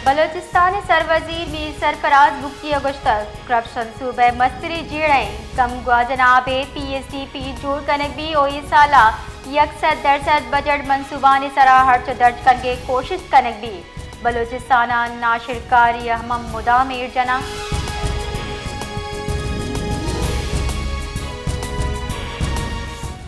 بلوچستان ءِ سروزیر میر سرفراز بگٹی ءَ گوشتگ، کرپشن صوبہ ءِ مستریں جیڑہ اِنت، کم گواجناب ءِ پی ایس ڈی پی جوڑ کنگ بیت ءُ اے سال ءَ یک سد درسد بجٹ منصوبانی سرا ہرچ درج کنگ ءِ کوشست کنگ بیت۔ بلوچستان ءَ ناشرکاری ءِ ہمم مدام ایر جناں۔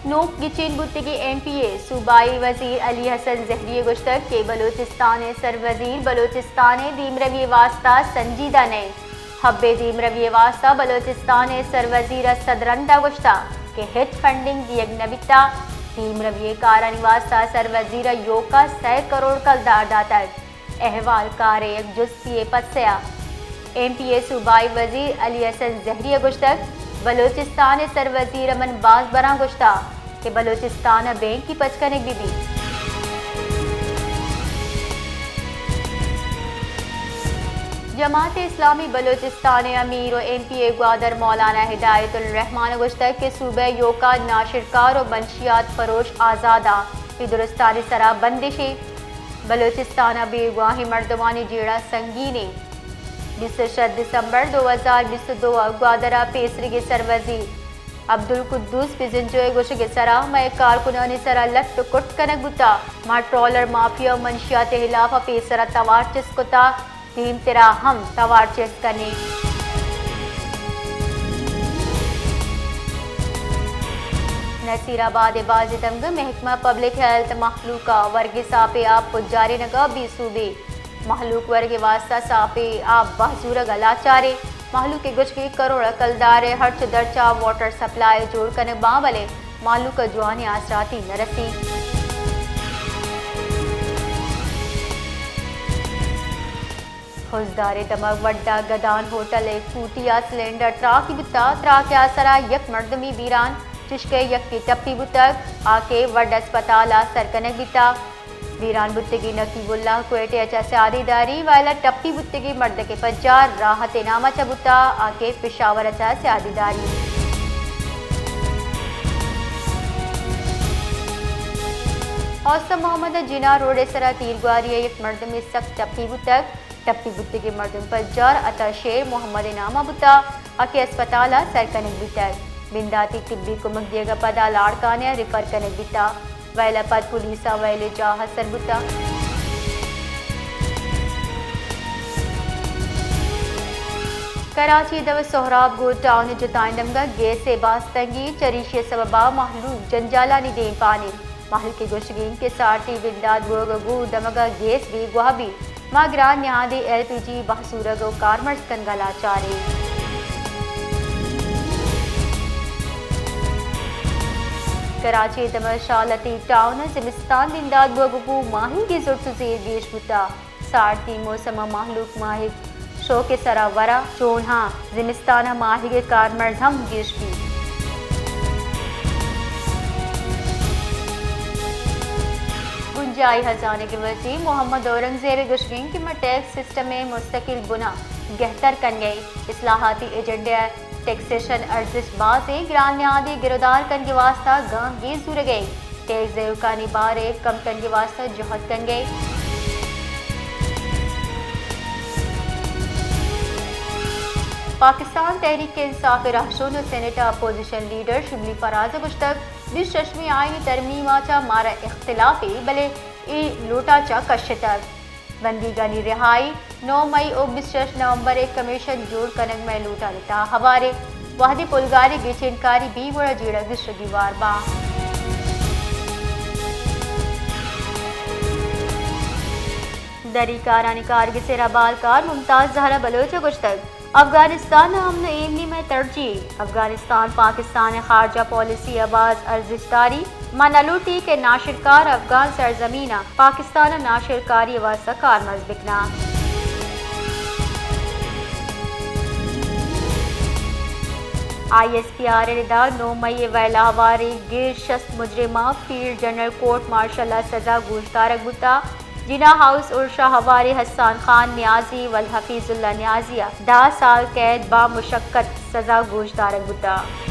نوک گچین بوتگیں ایم پی اے صوبائی وزیر علی حسن زہری ءَ گوشتگ کہ بلوچستان ءِ سروزیر بلوچستان ءِ دیمروی ءِ واستہ سنجیدہ نہ اِنت۔ حب ءِ دیمروی ءِ واستہ بلوچستان ءِ سروزیر ءَ صد رند ءَ گوشتگ کہ ہچ فنڈنگ دیگ نہ بیتگ، دیمروی ءِ کارانی واستہ سروزیر ءَ ایوک ءَ سئے کروڑ کلدار داتگ۔ احوال کار ءِ یک جستی ءِ پسہ ءَ ایم پی اے صوبائی وزیر علی حسن زہری ءَ گوشتگ، بلوچستان ءِ سروزیر ءَ من باز براں گوشتگ کہ بلوچستان ءَ بینکی پچ کنگ بہ بیت۔ جماعت اسلامی بلوچستان ءِ امیر ءُ ایم پی اے گوادر مولانا ہدایت الرحمان ءَ گوشتگ کہ صوبہ ایوک ءَ ناشرکار ءُ منشیات فروش آزاد اَنت، اے درستانی سرا بندش اِنت۔ بلوچستان ءَ بیگواہیں مردمانی جیڑہ سنگین اِنت۔ بیست ءُ شش دسمبر دو ہزار بیست ءُ دو ءَ گوادر ءَ پیسریگیں سروزیر عبدالقدوس بزنجو ءِ گوشگ ءِ سرا مئے کارکنانی سرا لٹ ءُ کٹ کنگ بوتگ۔ ما ٹرالر مافیا ءُ منشیات ءِ ہلاپ ءَ پیسرا توار چست کتگ۔ دیمترا ہم توار چست کنیں۔ نصیر آباد ءِ بازیں دمگ ءَ محکمہ پبلک ہیلتھ مہلوک ءَ ورگی ساپیں آپ پجارینگ ءَ بے سوبی۔ مہلوک ورگ ءِ واستہ ساپیں آپ بہر زورگ ءَ لاچار اِنت۔ مہلوک ءِ گوشگ اِنت کروڑ ءَ کلدار ءِ ہرچ درچ ءَ واٹر سپلائی جوڑ کنگ باں، بلے مہلوک ءَ جوانیں آسراتی نہ رسیت۔ خضدار ءِ دمگ وڈ ءَ گدان ہوٹل ءِ کوٹی ءَ سلنڈر تراکی بوتگ۔ تراک ءِ آسرا یک مردمے بیران، چشکہ یکے ٹپی بوتگ، آ کہ وڈ اسپتال ءَ سر کنگ بیتگ۔ بیران بوتگیں نقیب اللہ کوئٹہ ءَ چہ سیادی داری، وئیل ءَ ٹپی بوتگیں مردک ءِ پجار راحت ءِ نام ءَ چہ بوتگ، آ کہ پشاور ءَ چہ سیادی داری۔ اوستا محمد ءِ جناح روڈ ءِ سرا تیرگواری ءَ یک مردمے سک ٹپی بوتگ۔ ٹپی بوتگیں مردم پجار عطا شیر محمد ءِ نام ءَ بوتگ، آ کہ اسپتال ءَ سر کنگ بیتگ۔ بنداتی طبی کمک دیگ ءَ پدا لاڑکانہ ءَ ریفر کنگ بیتگ۔ وئیل ءَ پد پولیس ءَ وئیل ءِ جاہ ءَ سر بوتگ۔ کراچی ءِ دو سہراب گوٹ ٹاؤن ءِ جتائیں دمگ ءَ گیس ءِ باز تنگی، چریشی ءِ سبب ءَ مہلوک جنجالانی دیمپان اِنت۔ مہلوک ءِ گوشگ اِنت کہ سارتی بندات بوگ ءَ گوں دمگ ءَ گیس بیگواہ بیت۔ ما گران نہادی ایل پی جی بہر زورگ ءُ کارمرز کنگ ءَ لاچار ایں۔ کراچی ءِ دمگ ءَ شاہ لطیف ٹاؤن ءَ زمستان بندات بوگ ءَ گوں ماہیگ ءِ زرت ءُ زیر گیش بوتگ۔ سارتی موسم ءَ مہلوک ماہیگ شوق ءِ سرا ورگ ءَ، چوناہا زمستان ءَ ماہیگ ءِ کارمرز ہم گیش بیت۔ بنجاہی ہزانگ ءِ وزیر محمد اورنگزیب ءِ گوشگ اِنت کہ ما ٹیکس سسٹم ءِ مستقل بن ءَ گہتر کنگ ءَ ایں۔ اصلاحاتی ایجنڈے ءَ ٹیکسیشن ارزشت باز ایں، گران نہادی گرودار کنگ ءِ واستہ گام گیش زورگ ءَ ایں۔ ٹیکس دیوکانی بار ءَ کم کنگ ءِ واستہ جہد کنگ ءَ ایں۔ پاکستان تحریک انصاف ءِ رہشون ءُ سینیٹ ءِ اپوزیشن لیڈر شبلی فراز ءَ گوشتگ، بیست ششمی آئینی ترمیم ءَ چہ مارا اختلاف ایں، بلے اے لوٹ ءَ چہ کشتگ۔ بندیگانی رہائی، نو مئی ءُ بیست شش نومبر ءِ کمیشن جوڑ کنگ مئے لوٹانی تہا ہواریں۔ وہدے پلگاری گچینکاری بی گڑا جیڑہ گیش گیوار باں۔ دری کارانی کارگس ءِ ربالکار ممتاز زہرا بلوچ ءَ گوشتگ، افغانستان ءِ امن ءُ ایمنی مئے ترجیح۔ افغانستان پاکستان ءِ خارجہ پالیسی ءَ باز ارزشت داری۔ ما نہ لوٹیں کہ ناشرکار افغان سرزمین ءَ پاکستان ءِ ناشرکاری ءِ واستہ کارمرز بکناں۔ آئی ایس پی آر ءِ ردا نو مئی ءِ ویلا ہواریں گیش شست مجرماں فیلڈ جنرل کورٹ مارشل ءَ سزا گوشدارگ بوتگ۔ جناح ہاؤس اورشا ہواریں حسان خان نیازی ول حفیظ اللہ نیازی ءَ دہ سال قید بامشقت سزا گوشدارگ بوتگ۔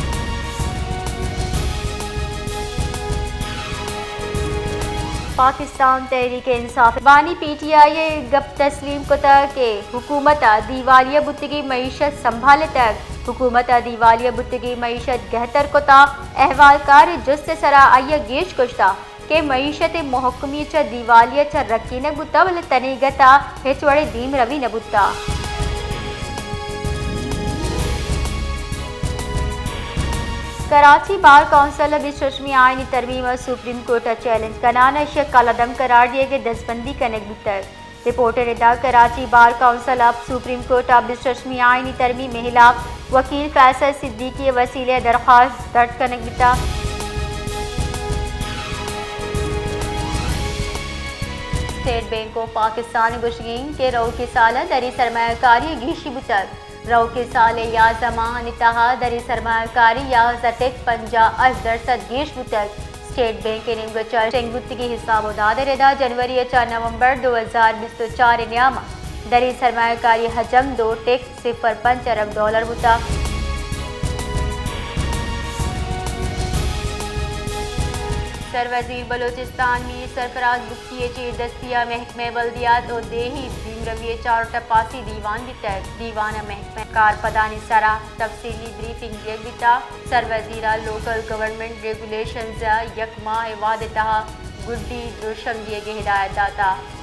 پاکستان تحریک انصاف وانی پی ٹی آئی ء گپ تسلیم کتگ کہ حکومت ء دیوالیہ بوتگیں معیشت سنبھالتگ۔ حکومت ء دیوالیہ بوتگیں معیشت گہتر کتہ۔ احوالکار ء جست ء سرا آئی ء گیش گوشتہ کہ معیشت ء مھکمی چہ دیوالیہ چہ رکینگ بوتہ، بلے تنیگت ء ہچ وڑیں دیمروی نہ بوتہ۔ کراچی بار کونسل ء بیست ششمی آئینی ترمیم ء سپریم کورٹ ء چیلنج کنان ء ایشی ء کالعدم قرار دیگ ء دزبندی کنگ بوتگ۔ رپورٹ ء ردا کراچی بار کونسل ء سپریم کورٹ ء بیست ششمی آئینی ترمیم ء ہلاپ وکیل فیصل صدیقی ء وسیلہ ء درخواست درج کنگ بوتگ۔ اسٹیٹ بینک آف پاکستان ء گوشگ انت کہ روکی سال ء دری سرمایہ کاری ء گیشی بوتگ۔ روکی سال ء یازدہ ماہانی تہا دری سرمایہ کاری یازدہ ٹک پنجاہ ہشت درسد گیش بوتگ۔ اسٹیٹ بینک ء نیمگ ء چہ شنگ بوتگیں حساب ء داد ء ردا جنوری ء چہ نومبر دو ہزار بیست ء چار ء نیام ء دری سرمایہ کاری حجم دو ٹک صفر پنچ ارب ڈالر بوتگ۔ سر وزیر بلوچستان میر سرفراز بگٹی ء چیر دستی ء محکمہ بلدیات و دیہی دیمروی ء چار و ٹپاسی دیوان بیتگ۔ دیوان ء محکمہ کارپدانی سرا تفصیلی بریفنگ دیگ بیتگ۔ سر وزیر ء لوکل گورنمنٹ ریگولیشنز ء یک ماہ ء وھد ء تہا گڈی درشم دیگ ء ہدایت داتگ۔